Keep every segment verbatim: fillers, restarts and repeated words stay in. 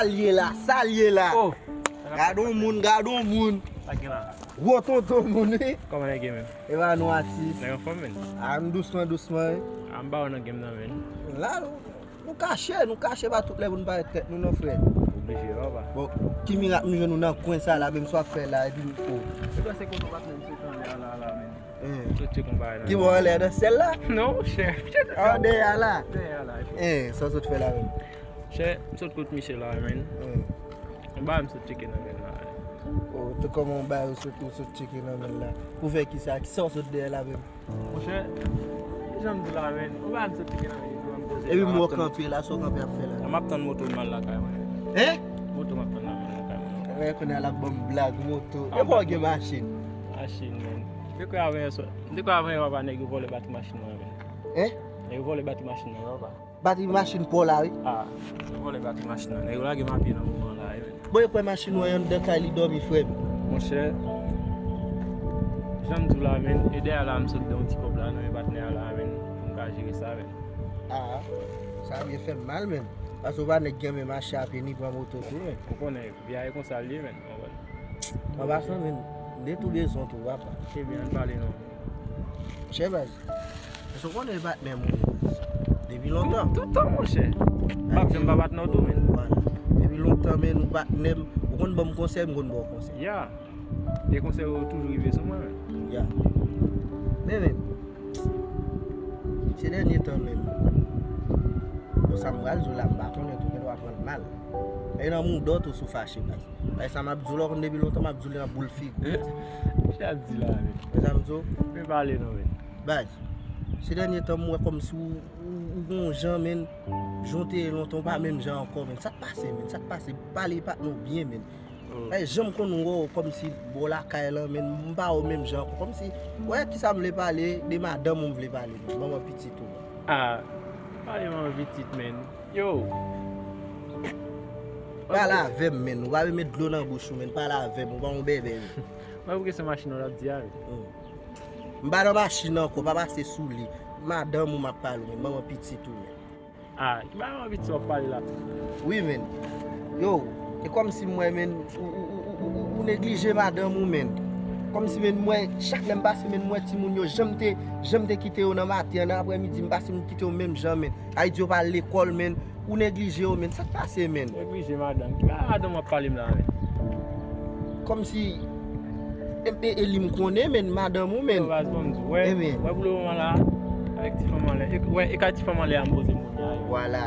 Sa l ye la, sa l ye la. Oh! Gade yon moun, gade yon moun. Sa gen la? Gwo tonton moun, wi. Kòman nèg ye menm? E pa nou atis. Nèg anfòm, menn? A, m dousman, dousman, wi. A, m ba w nan game nan, menn. La, nou, nou kache, nou kache pa tout lè pou n parèt tèt nou, non, frè. Oblije, papa. Bon, ki mirak nou jwenn nou nan kwen sa la, menm sa w ap fè la, epi m, oh. Se kwa se kote w ap menm se tan lè a la, la, menn? Sot tcheke yon bagay nan. Ki bò anlè nan syèl la? Non, monchè. An dèyè a la? Dèyè a la. Eh, sa w sot fè la menm? Chè, m sot kot misye la, menn. Yon bagay m sot tcheke nan men l la. Oh, te kòman yon bagay ou sot, ou sot tcheke nan men l la? Pou fè kisa? Kisa w sot dèyè la menm? Monchè, jan m di la, menn. Yon bagay m sot tcheke nan men l la, m poze la. Epi m wè w kanpe la, sa w kanpe ap fè la? M ap tann moto m al lakay mwen. Hein? Moto m ap tann la, m al lakay mwen. Kounye a l ap ban m blag, moto. E pa w gen machin? Machin, menn. M te kwè avanyè swa, m te kwè avanyè papa nèg yo vòlè batri machin mwen, menn. Hein? Nèg yo vòlè batri machin mwen, papa. Batri machin pa w la, wi. Ah, yo vòlè batri machin nan. Nèg yo lage m a pye nan moman la, wi, menn. Bon, e kwè machin ou an anndan kay li dòmi, frè m. Monchè, jan m di w la, menn, e dèyè la m sot de yon ti kòb la, nan men patnè a la, menn, pou m ka jere sa, menn. Ah, sa byen fè m mal, menn. Paske w pa nèg ki renmen mache a pye ni pran moto tou, menn. Ou konnen, vi a e konsa l ye, menn. An pasan, menn, m de tou bezwen tou, papa. Ebyen, ann pale non. Monchè, baz. Èske w konnen e patnè m ou ye, baz? Depi lontan. Tout, tout tan, monchè. M ap janm pa patnè w tou, menn. Vwala. Depi lontan, menn, ou patnè m. Ou konn ban m konsèy, m konn ba w konsèy. Ya. E konsèy ou toujou rive sou mwen, menn. Ya. Men, menn, se dènye tan, menn. Bon, sa m pral di w la, m pa konnen tou, gen dwa pran l mal. E nan mouda w tou si w fache, baz. Bay sa m ap di w la, w konn depi lontan m ap di w li nan boul figi. Sa ap di la, menn. Wè sa m di w? Men pale non, menn. Baz, se dènye tan m wè kòmsi w, w, w gon jan, menn. Jan w te ye lontan, w pa menm jan ankò, menn. Sa k pase, menn? Sa k pase? Pale patnè w byen, menn. Oh. Bay jan m konn wè w kòmsi bò lakay lan, menn. M pa wè w menm jan ankò. Kòmsi, wè kisa m vle pale, de madanm ou m vle pale, menn. Manman pitit ou. Ah, pale manman pitit, menn. Yo. Pale avè m, menn. Ou pa vle met dlo nan bouch ou, menn. Pale avè m. Ou pa yon bèbè, menn. Mwen pou kesyon machin nan w t ap di a, wi. Hmm. M pa nan machin nan ankò, pa pase sou li. Madanm ou m ap pale w, menn. Manman pitit ou, menn. Ah, ki bagay manman pitit w ap pale la? Wi, menn. Yo, e kòmsi m wè, menn, ou, ou neglije madanm ou, menn. Kòmsi, menn, m wè, chak lè m pase, menn, m wè timoun yo, jan m te, jan m te kite yo nan maten an, nan aprèmidi, m pase m kite yo menm jan, menn. Ayiti yo pa al lekòl, menn. Ou neglije yo, menn. Sa k pase, menn? Neglije madanm. Ki bagay madanm w ap pale m la, menn? Kòmsi, e, e, e li m konnen, menn, madanm ou, menn. Yo, baz, ban m di w, wè, wè pou le moman la, avèk ti fanm anlè. E, wè, e ka ti fanm anlè a m poze m kounye a, yo. Vwala.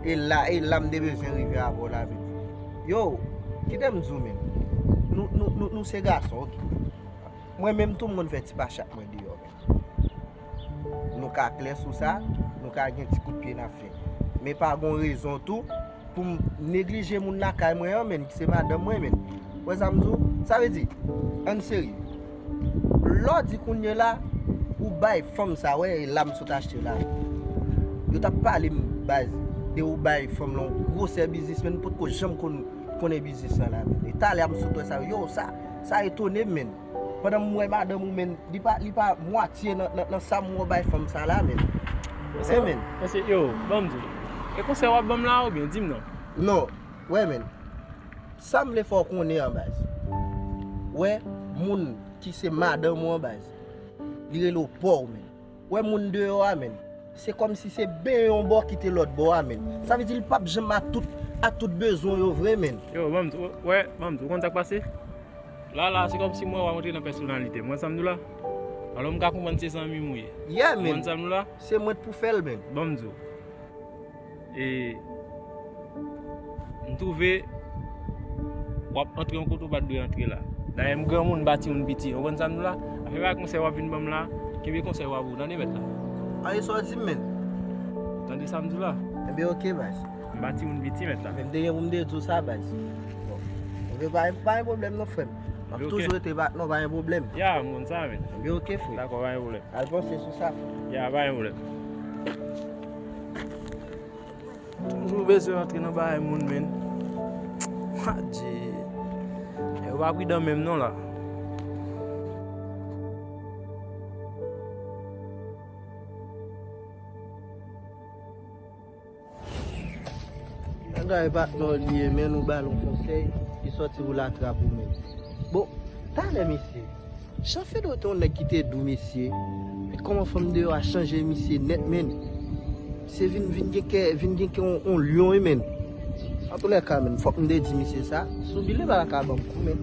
E la, e la m te bezwen rive avè w la, menn. Yo, kite m di w, menn. Nou, nou, nou, nou se gason, oke. Mwen menm tou, m konn fè ti pachat mwen deyò, menn. Nou ka klè sou sa, nou ka gen ti kout pye n ap fè. Men pa gon rezon tou pou m neglije moun lakay mwen an, menn, ki se madanm mwen, menn. Wè sa m di w? Sa vle di, ann serye. Lè w di kounye la, ou bay fanm sa, wè, e la m sot achte la. Yo t ap pale m, baz, de ou bay fanm lan yon gwosè biznis, menn, m potko janm konn, konnen biznis lan la, menn. E talè a m sot wè sa, yo, sa, sa etone m, menn. Pandan m wè madanm ou, menn, li pa, li pa mwatye nan, nan, nan sa m wè w bay fanm sa la, menn. Mesye, men, mesye, yo, ban m di w. E konsèy w ap ban m la, oubyen di m non? Non, wè, menn. Sa m vle fè w konnen an, baz. Wè, moun ki se madanm ou an, baz, li rele w pa w, menn. Wè, moun deyò a, menn. Se kòmsi se benyen yon bò kite lòt bò a, menn. Sa vle di li p ap janm a tout, a tout bezwen yo vre, menn. Yo, ban m di, wè, ban m di, ou konn sa k pase? La, la, se kòmsi mwen wè w antre nan pèsonalite m. Ou konn sa m di w la? Alò, m ka konprann se zanmi m ou ye. Yeah, menn. Ou konn sa m di w la? Se mwen t pou fè l, menn. Ban m di w. E, m twouve w ap antre yon kote w pa t dwe antre la. Dayè, m granmoun, m pa timoun piti. Ou konn sa m di w la? Afè pa konsèy w ap vin ban m la, kenbe konsèy w a pou ou. Tande, mèt la. Tande sa w di m, menn. Tande sa m di w la. Enben, oke, baz. M pa timoun piti, mèt la. Men m te gen pou m te di w sa, baz. Bon. Oke, pa, pa gen pwoblèm non, frè m. M ap toujou rete bat non, pa gen pwoblèm. Ya, m konn sa, menn. Enben, oke, frè. Dakò, pa gen pwoblèm. Al panse sou sa, frè. Ya, pa gen pwoblèm. Toujou bezwen rantre nan bagay moun, menn. Adje. Yo pa pridan menm non la. Sa Gade patnè w li ye, men nou ba l yon konsèy, li sòti pou l atrap ou menm. Bon, talè mesye, Jan Fedou te yon nèg ki te dou mesye, men kòman fanm deyò a chanje misye nèt, menn. Misye vin, vin gen kè, vin gen kè yon, yon lyon, wi, menn. Antoulèka, menn, fòk m te di misye sa, Soubile pa ta ka ban m kou, menn.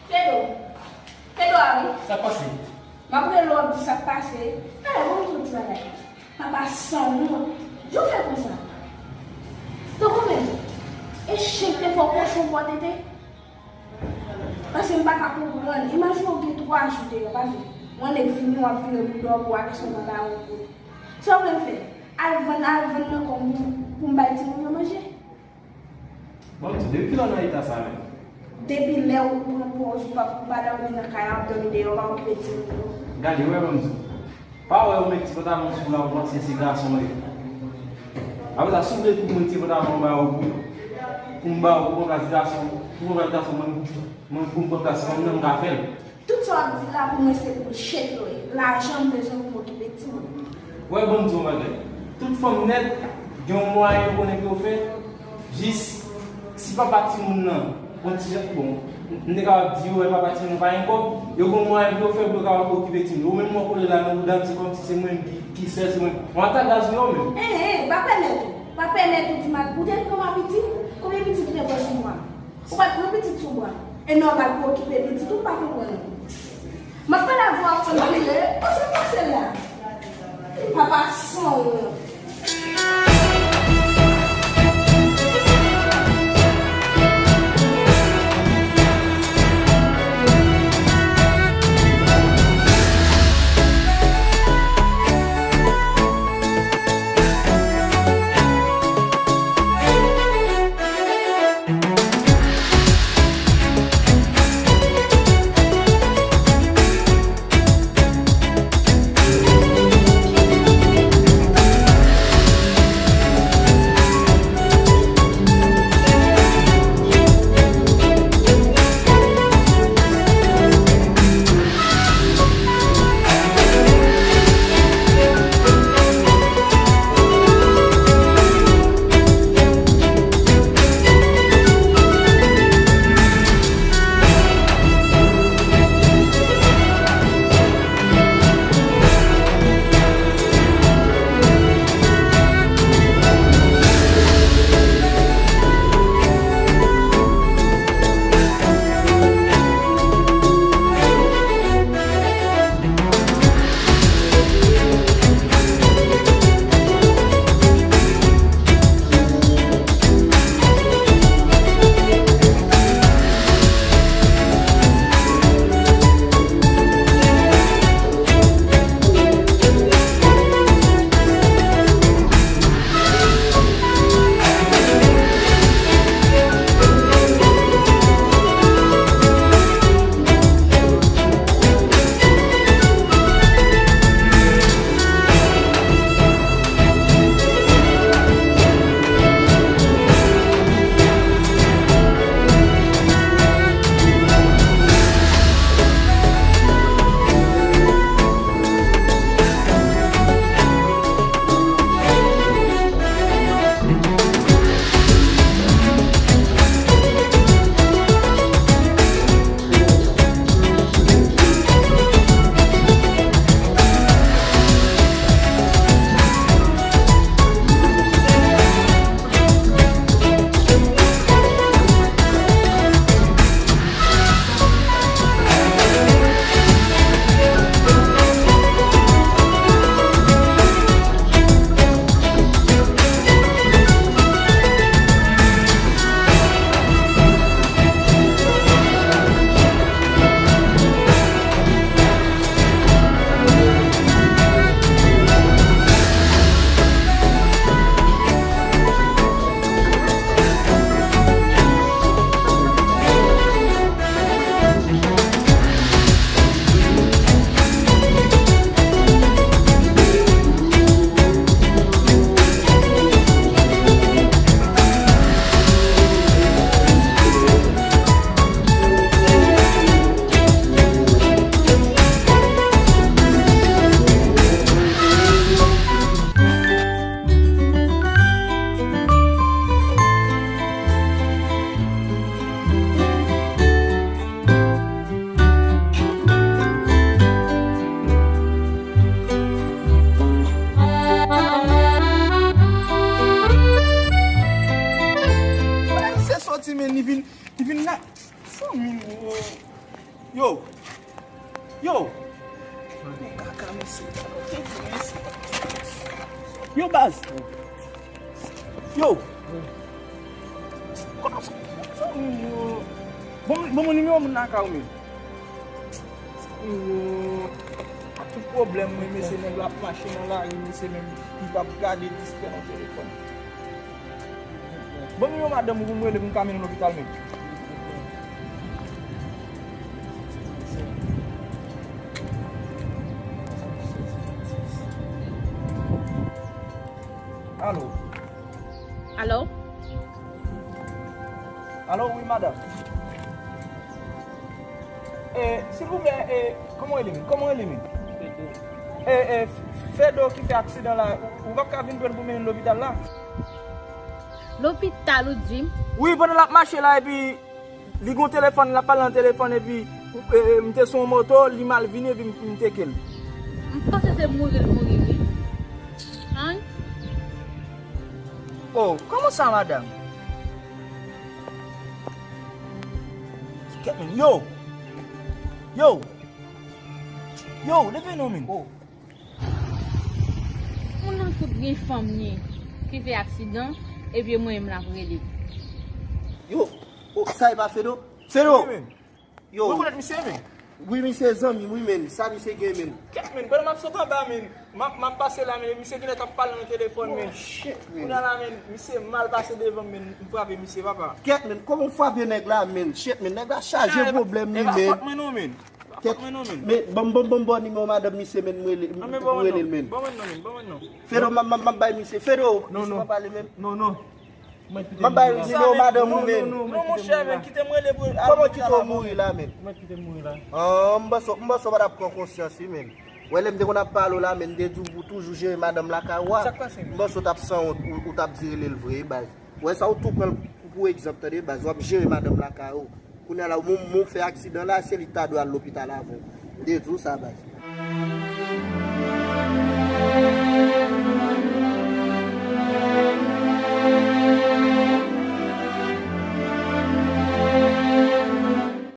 Fedou. Fedou a wi. Sa k pase? M ap rele w, w ap di sa k pase. Talè, ban m di w ti bagay. Papa sanwont. Jan w fè konsa? Tankou menm, e chen k te fè w kochon pòtete? Paske m pa ka konprann. Imajine w gen twa jou deyò, pa vre? Yon nèg vini, w ap vire bouda w pou w ale sou nan lari pou. Sa w vle m fè? Al vann, al vann nan kò m pou, pou m bay timoun yo manje? Bon, depi kilè w nan eta sa menm? Depi lè ou pran pòz ou pa, ou pa dòmi nan kay la, w ap dòmi deyò, w pa okipe timoun yo. Gade, wè, ban m di w. Pa wè ou met ti pantalon sou la, ou panse se gason w ye. Apre sa, si w vle tou mwen ti pantalon ba ou pou, pou m ba ou pou pran plas gason, pou pran plas gason, mwen, mwen pou m pran plas fanm nan, m ka fè l. Tout sa w ap di la pou mwen se bullshit yo ye. Lajan m bezwen pou m okipe timoun. Wè, ban m di w yon bagay. Tout fanm nèt gen yon mwayen yo konnen pou yo fè. Jis, si papa timoun nan, yon ti jan, bon, m te kapab di yo, wè, papa timoun nan pa gen kòb, yo gen yon mwayen pou yo fè pou yo kapab okipe timoun. Ou menm mwen kole la nan bouda m, se kòmsi se mwen ki, ki sèl, se mwen. Ou ata gaz yo menm. Hein, hein, pa pèmèt ou. Pa pèmèt ou di m, ou te pran m a pitit? Konbyen pitit ou te pran sou mwa? Ou pa t pran pitit sou bra. E nòmal pou okipe pitit ou, pa konprann. M ap pale avè w, ap fè m pile. Kòman sa pase la? Papa sanwont. Yo! Yo! Kaka, mesye. Yo, baz! Yo! Kòman sa, sa moun yo? Bon, bon, bon, nimewo moun nan kay ou menm. Yo, ak tout pwoblèm mwen, mesye, nèg la ap mache nan lari, mesye, menm li p ap gade distrè nan telefòn. Bon, nimewo madanm ou pou m rele pou m ka mennen l lopital menm. Alo. Alo? Alo, wi, madanm. E, silvouplè, e, kòman w rele menm? Kòman w rele menm? E, e, Fedo ki fè aksidan la, ou, ou p ap ka vin jwenn pou mennen l lopital la? Lopital, ou di m? Wi, pandan l ap mache la, epi li gon telefòn, l ap pale nan telefòn, epi, e, e, m te sou yon moto, li mal vini, epi m, m teke l. M panse se mouri l mouri, wi. An? Oh, kòman sa, madanm? Kèt, men, yo! Yo! Yo, leve non, men. Oh. Moun nan fout gen fanm li ki fè aksidan, epi mwen menm l ap rele. Yo, oh, sa e pa Fedo? Fedo! Wi, men. Yo. Ou rekonèt misye, men? Wi, misye zanmi m, wi, men. Sa misye gen, men? Kèt, men, pandan m ap sot anba, men, m ap, m ap pase la, men, misye genlè t ap pale nan telefòn, men. Oh, shit, men. Kounye a la, men, misye mal pase devan m, men, m frape misye, papa. Kèt, men, kòman w frape nèg la, men? Shit, men, nèg la chaje pwoblèm li, men. E pa fòt mwen non, men. E pa fòt mwen non, men. Men, ban m, ban m, ban m ba w nimewo madanm misye, men, m rele, m rele l, men. Ban mwen non, men, ban mwen non. Fedo, m, m, m ap bay misye. Fedo, misye pa pale, men. Non, non. M ap bay nimewo madanm ou, men. Non, monchè, men, kite m rele pou... Kòman kite w mouri la, men? Mwen kite m mouri la. Ah, m panse, m panse w pa t ap pran konsyans, wi, men. Wè, lè m te konn ap pale w la, men, m te di w pou toujou jere madanm lakay ou a. Sa k pase, men? M panse w t ap sanwont, ou, ou t ap di rele l vre, baz. Wè sa, ou tou pran l pou egzanp, tande, baz. W ap jere madanm lakay ou. Kounye a la, moun, moun fè aksidan la, se li k ta dwe al lopital avan w. M te di w sa, baz.